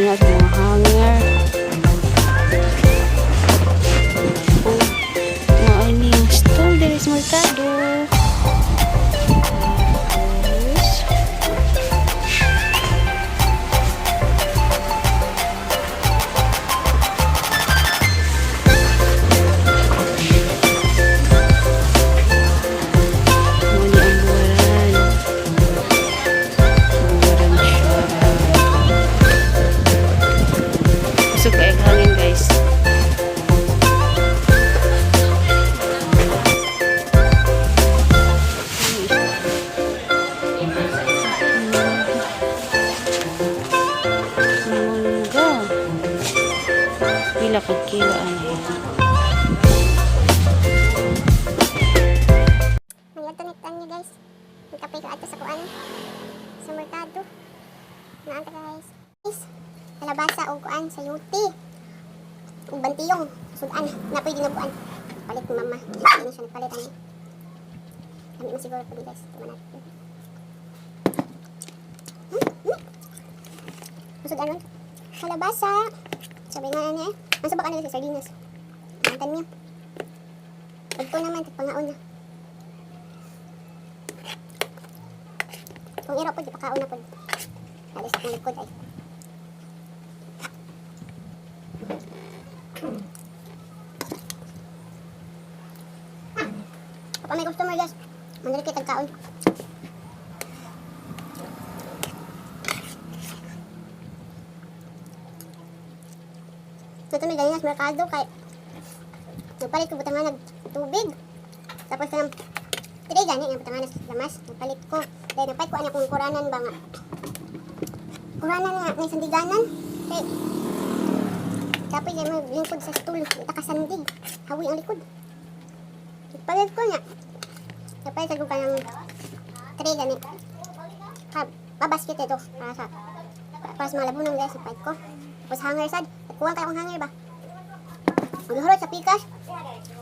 Niya sa mga hanger. Oh, mao ni ang stall diri sa merkado. Tapos, mao ni ang buwaran. Buwaran siya. Usog kay hangin, guys. Mangga. Pila kag kilo ani? Mangyadto ni niyo, guys. Magkapay ka ato sa kuan. Sa merkado. Naanta, guys. Guys, kalabasa og kuan sa yuti. Ug bantiyong sudan na pwede dinuguan. Palit ni mama. Hindi na siya nagpalit ani. Kami man siguro pwede, guys. Tuman natin. Sudan ron. Kalabasa. Sabi nga ani eh. Ang sabak ano sa sardinas. Mantan niya. Pagto naman, tagpangaon na. Kung iro po, di pa kaon na po. Alis akong likod ay. Papa, may customer, guys. Mandali kay tagkaon. Ito may ganyan sa merkado kay nagpalit ko butangan nag tubig. Tapos kanang Tri gani nga butangan sa lamas, nagpalit ko. Dahil nagpalit ko anak kong kuranan ba nga. Kuranan nga may sandiganan. Kay tapos yung maglingkod sa stool, ita ka sandig. Hawi ang likod. Nagpalit ko nga. Nagpalit ko kanang tray gani. Ha, babasket ito para sa mga labunan, guys, nagpalit ko. Tapos hanger sad, kuha kayo akong hanger ba. Maghurot sa pikas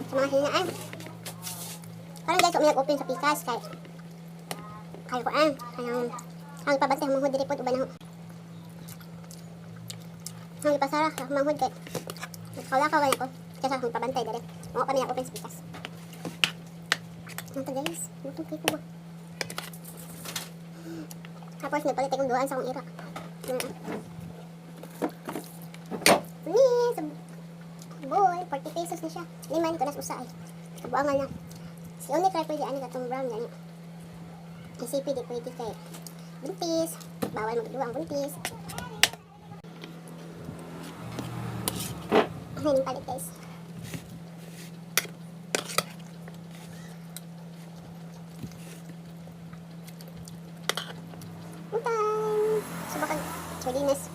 sa mga hinaan. Parang guys, kung open sa pikas kay kay kuan, kanang ang pabantay manghod diri pod uban na ho. Ang ipasara sa manghod kay nagkalakaw gani ko. Kaya sa akong pabantay diri. Mo kami open sa pikas. Ano to, guys? Gutom kay ko ba? Tapos nagpalit akong duaan sa akong ira. Ni, sa boy, 40 pesos na siya. Lima nito nas usa ay. Kabuangan na. Si Oni Clark pwede ano katong brown gani. ICP di pwede kay buntis. Bawal magduwa ang buntis. Ano yung palit, guys? Utang! Subakan. Sardinas.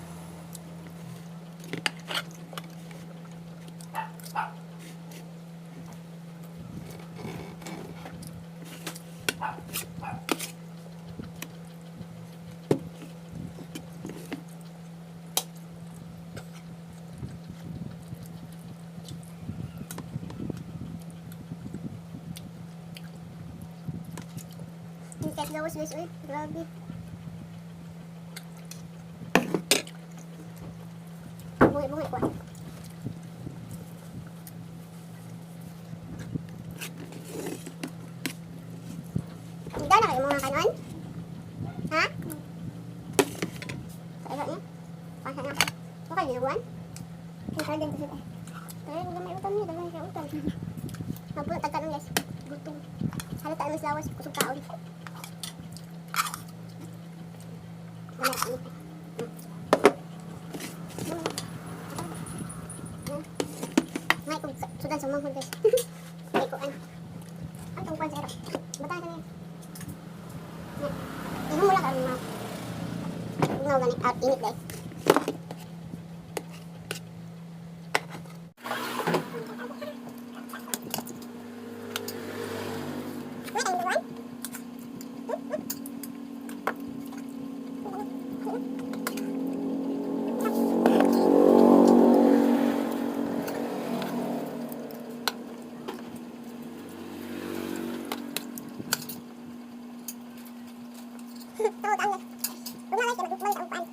Hindi kahit gawas, guys. Uy, grabe. Bungi-bungi ko ah. Hindi na kayo mga kanon? Ha? Sa iba niya? Pasa na. Okay, ginawan? Ang garden kasi eh. Tayo, huwag may utang niya. Dalawa siya utang. Mapuno tagkanon, guys. Gutom. Halata ang lawas. Kusog kaon. Wala, ano. May kung sudan sa manghod, guys. May kuan. Ang tong kuan sa ero. Bata sa niya. Ihong mo lang karon ma. Ngaw gani out init, guys. Tawag ang. Bumalik ka, magbalik ang kuan.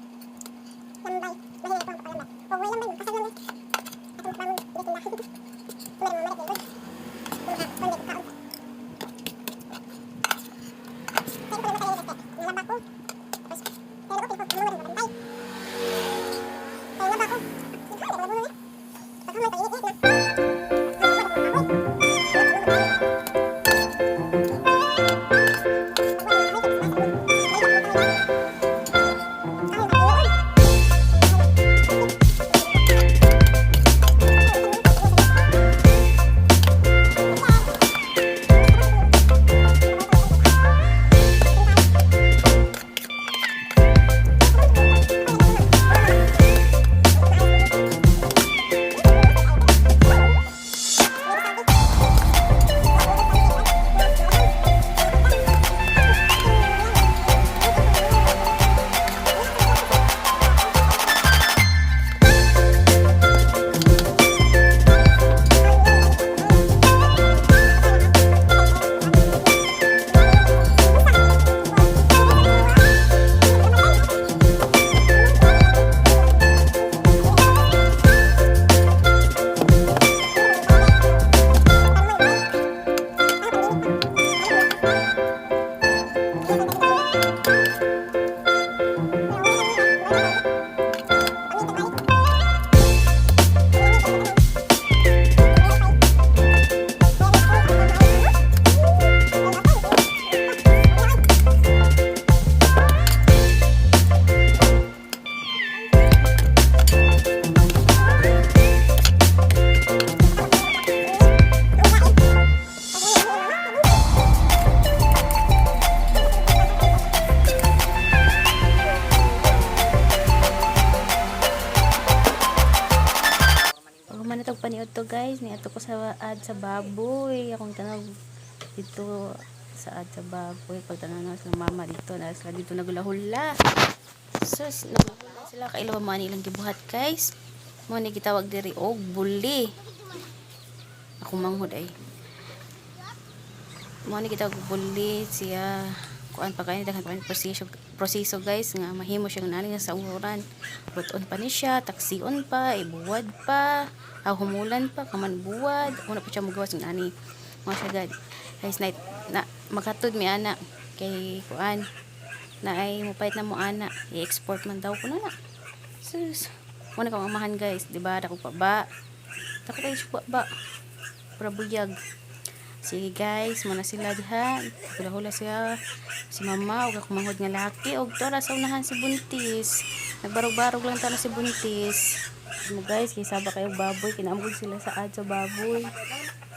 Lambay. Mahina. Ato ko sa ad sa baboy. Akong tanaw dito sa ad sa baboy. Pagtanaw na sila mama dito. Na sila dito nagulahula. Sus, nagulahula sila. Kaila ba man ilang gibuhat, guys? Mo ni gitawag diri og buli. Ako manghod ay. Mo ni gitawag og buli siya, kuan pa kayo, daghan pa kayo proseso proseso, guys, nga mahimo siya nga nani sa uran. Buton pa ni siya, taksion pa, ibuwad pa, aw humulan pa kaman buwad una pa siya mugawas ng ani mga siya gad guys. Night na makatud mi ana kay kuan na ay mupait na mo ana, i-export man daw kuno na. Sus, muna ka mamahan, guys, di ba? Dako pa ba, dako kayo siya ba para buyag. Sige guys, muna sila diha. Hula-hula siya. Si mama, og ako manghod nga laki. Og tora sa unahan si Buntis. Nagbarog-barog lang tano si Buntis. Mo guys, kay saba kayo baboy. Kinaamgod sila sa ad sa baboy.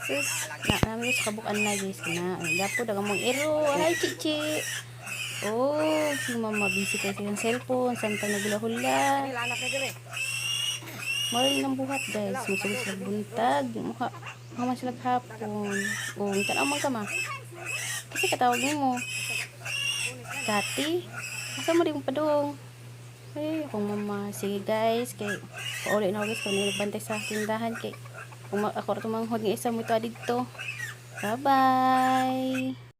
Sus, na namin sa kabukan na, guys. Na, ay, dapo, daga mong ero. Ay, chichi. Oh, si mama busy kayo sa iyang cellphone. Samtang nagula-hula. Maral ng buhat, guys. Musulod sila buntag. Mukha, mukha man sila hapon. O, tanaw man ka ma. Kasi katawag nimo. Kati, asa mo di mo padong? Ay, akong mama. Sige guys, kay pauli na ako, guys. Kung nilibantay sa tindahan kay kung ako ra tumanghod nga isa mo ito dito. Bye-bye!